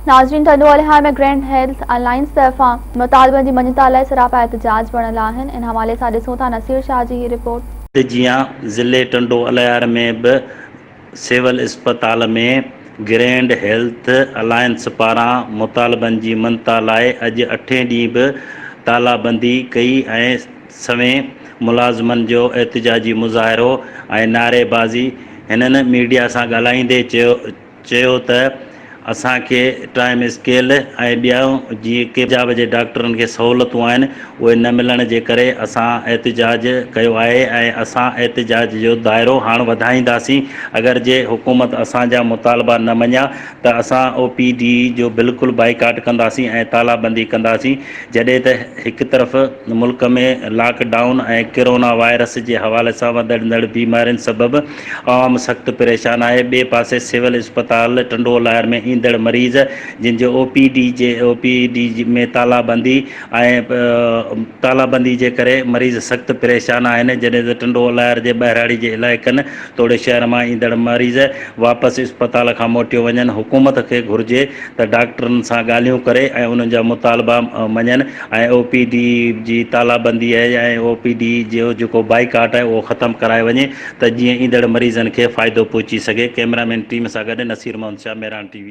ناظرين Tando Allahyar ۾ grand health alliance طرفان مطالبن جي مڃتا لاء سراپا احتجاج بڻيل آهن ان حوالي سان ڏسون ٿا نصير شاهه جي هي رپورٽ. جيان ضلعي ٽنڊو الهيار ۾ به سول اسپتال ۾ گرينڊ هيلٿ الائنس پاران مطالبن جي مڃتا لاء اڄ اٺين ڏينهن به تالا بندي ڪئي ۽ سوين ملازمن جو احتجاجي مظاهرو ۽ نعريبازي هنن ميڊيا سان ڳالهائيندي چيو چيو ته اسان کي ٽائيم اسڪيل ۽ ٻيون جيڪي پنجاب جي ڊاڪٽرن کي سهولتون آهن اهي نه ملڻ جي ڪري اسان احتجاج ڪيو آهي ۽ اسان احتجاج جو دائرو هاڻ وڌائينداسين اگر جي حڪومت اسان جا مطالبا نه مڃيا ته اسان او پي ڊي جو بلڪل بائيڪاٽ ڪنداسين ۽ تالا بندي ڪنداسين جڏهن ته هڪ طرف ملڪ ۾ لاڪ ڊائون ۽ ڪرونا وائرس جي حوالي سان وڌندڙ بيمارين سبب عوام سخت پريشان آهي ٻئي پاسي سول اسپتال ٽنڊو الهيار ۾ ايندڙ مريض جن جي او پي ڊي جي او پي ڊي ۾ تالا بندي ۽ تالا بندي جي ڪري مريض سخت پريشان آهن جڏهن ته ٽنڊو الهيار جي ٻهراڙي جي علائقن توڙي شهر مان ايندڙ مريض واپس اسپتال کان موٽيو وڃن حڪومت کي گهرجي ته ڊاڪٽرن سان ڳالهيون ڪري ۽ انهن جا مطالبا مڃن ۽ او پي ڊي جي تالا بندي ۽ او پي ڊي جو جيڪو بائيڪاٽ آهي اهو ختم ڪرايو وڃي ته جيئن ايندڙ مريضن کي فائدو پهچي سگهي ڪئميرا مين ٽيم سان گڏ Naseer Muhammad Shah Mehran T V.